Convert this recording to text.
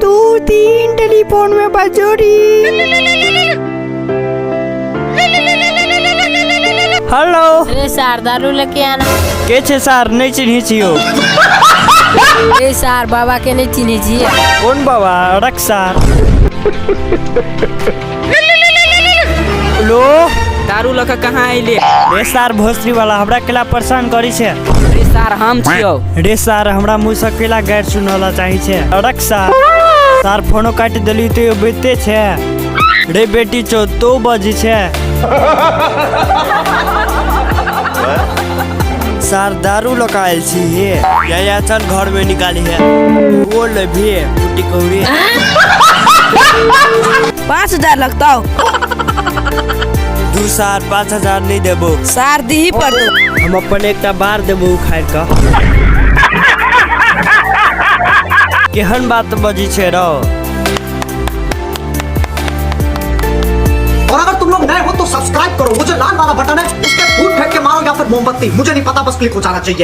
2 3 telephone में बजोरी। Hello. रे सार दारू लेके आना। के छे सार? नहीं चिन्ही छियो। रे सार बाबा के नहीं चिन्हे छिए। कोन बाबा? रख सार। लो दारू लऽ कऽ कहाँ अयले? रे सार भोसरी वाला हमरा केला परेशान करी छे। रे सार हम छियौ। रे सार हमरा मुँह से केला गैर सुनला चाही छे। रख सार। सार फोनो काटि देली तो बीते छे। रे बेटी चो तो बजी छे। सार दारू लऽ कऽ आयल छी हे। या या चल घर में निकाली है। वो ले भी कुटी कौड़ी। 5000 लगता हो। 2 सार 5000 नहीं देबो। सार दी पड़तो। हम अपन एकटा बार देबो उखाड़ कऽ। केहन बात बजी छे रौ। और अगर तुम लोग नए हो तो सब्सक्राइब करो, वो जो लाल वाला बटन है उस पर फूट फेंक के मारो या फिर मोमबत्ती, मुझे नहीं पता, बस क्लिक हो जाना चाहिए।